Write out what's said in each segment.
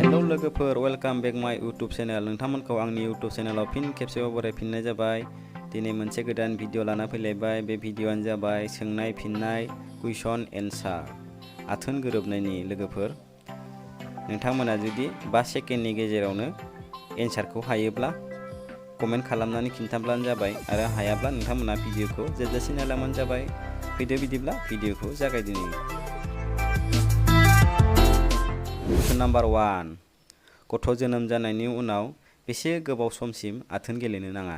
Hello लोगोफोर, welcome बेक माय YouTube channel. नोंथांमोनखौ आंनि यूट्यूब चेनेलाव फिन खेबसेबाव बरायफिननाय जाबाय। दिनै मोनसे गोदान भिडिअ लाना फैलायबाय। बे भिडिअआनो जाबाय सोंनाय फिननाय कुइसन एन्सार आथोन गोरोबनायनि। लोगोफोर, नोंथांमोना जुदि 5 सेकेन्डनि गेजेरावनो एन्सारखौ हायोब्ला कमेन्ट खालामनानै खिन्थाब्लानो जाबाय, आरो हायाब्ला नोंथांमोना भिडिअखौ जोबजासिम नायलांबानो जाबाय। फैदो बिदिब्ला भिडिअखौ जागायदिनि। कुइसन नाम्बार 1, गथ' जोनोम जानायनि उनाव बेसे गोबाव समसिम आथोन गेलेनो नाङा?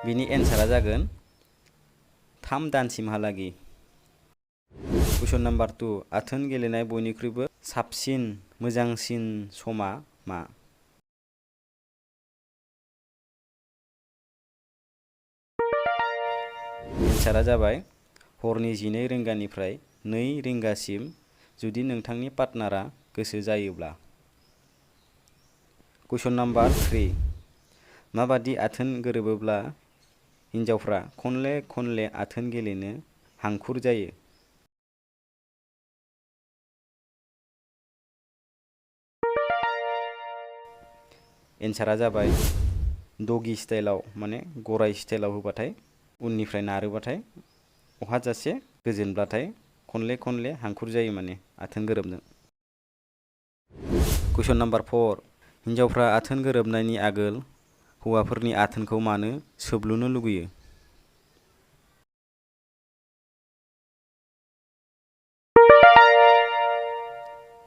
बिनि एन्सारा जागोन 3 दानसिमहालागै। कुइसन नाम्बार 2, आथोन गेलेनाय बयनिख्रुइबो साबसिन मोजांसिन समा मा? एन्सारा जाबाय हरनि 12 रिंगानिफ्राय 2 रिंगासिम, जुदि नोंथांनि पार्टनारा गोसो जायोब्ला। कुइसन नाम्बार 3, माबादि आथोन गोरोबोब्ला हिन्जावफ्रा खनले खनले आथोन गेलेनो हांखुर जायो? एन्सारा जाबाय डगी स्टाइलाव, माने गराय स्टाइलाव होबाथाय, उननिफ्राय नारोबाथाय, अहाजासे गोजोनब्लाथाय खनले खनले हांखुर जायो, माने आथोन गोरोबनो। कुइसन नाम्बार 4, हिन्जावफ्रा आथोन गोरोबनायनि आगोल हौवाफोरनि आथोनखौ मानो सोबलुनो लुगैयो?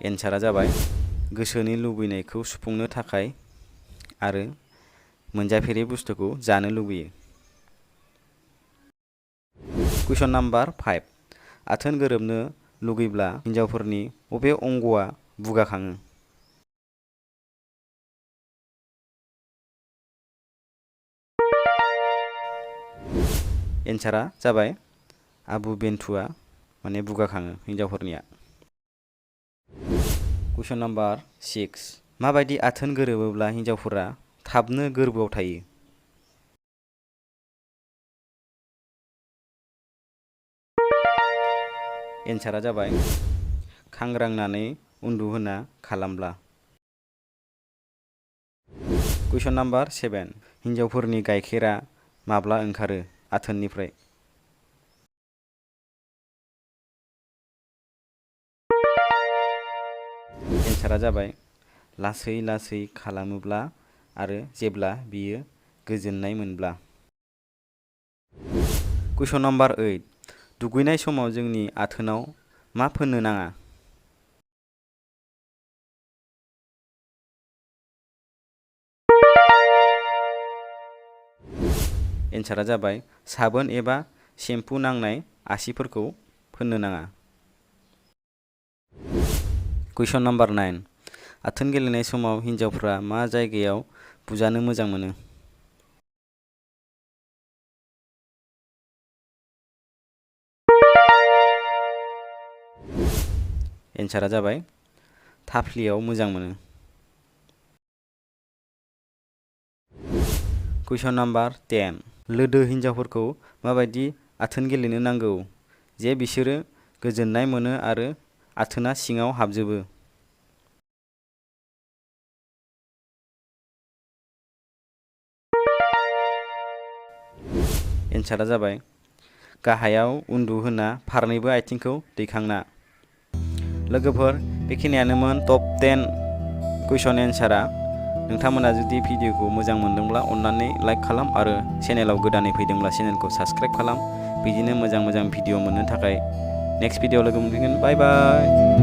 एन्सारा जाबाय गोसोनि लुबैनायखौ सुफुंनो थाखाय आरो मोनजाफेरै बुस्थुखौ जानो लुबैयो। कुइसन नाम्बार 5, आथोन गोरोबनो लुगैब्ला हिन्जावफोरनि बबे अंगआ बुगाखाङो? एन्सारा जाबाय आबु बेन्थुआ, माने बुगाखाङो हिन्जावफोरनिया। कुइसन नाम्बार 6, माबायदि आथोन गोरोबोब्ला हिन्जावफोरा थाबनो गोरबोआव थायो? एन्सारा जाबाय खांग्रांनानै उन्दुहोना खालामब्ला। कुइसन नाम्बार 7, हिन्जावफोरनि गाइखेरा माब्ला ओंखारो आथोननिफ्राय? एन्सारा जाबाय लासै लासै खालामोब्ला आरो जेब्ला बियो गोजोननाय मोनब्ला। कुइसन नाम्बार 8, दुगैनाय समाव जोंनि आथोनाव मा फोननो नाङा? एन्सारा जाबाय साबोन एबा सेम्पु नांनाय आसिफोरखौ फोननो नाङा। कुइसन नाम्बार 9, आथोन गेलेनाय समाव हिन्जावफ्रा मा जायगायाव बुजानो मोजां मोनो? एन्सारा जाबाय थाफ्लियाव मोजां मोनो। कुइसन नाम्बार 10, लोदो हिन्जावफोरखौ माबायदि आथोन गेलेनो नांगौ जे बिसोरो गोजोननाय मोनो आरो आथोना सिङाव हाबजोबो? एन्सारा जाबाय गाहायाव उन्दुहोना फारनैबो आथिंखौ दैखांना। लोगोफोर, बेखिनियानोमोन टप 10 कुइसन एन्सारा। नोंथांमोना जुदि भिडिअखौ मोजां मोनदोंब्ला अन्नानै लाइक खालाम, आरो चेनेलाव गोदानै फैदोंब्ला चेनेलखौ साबस्क्राइब खालाम। बिदिनो मोजां मोजां भिडिअ मोननो थाखाय नेक्स्ट भिडिअ लोगो मोनफिनगोन। बाय बाय।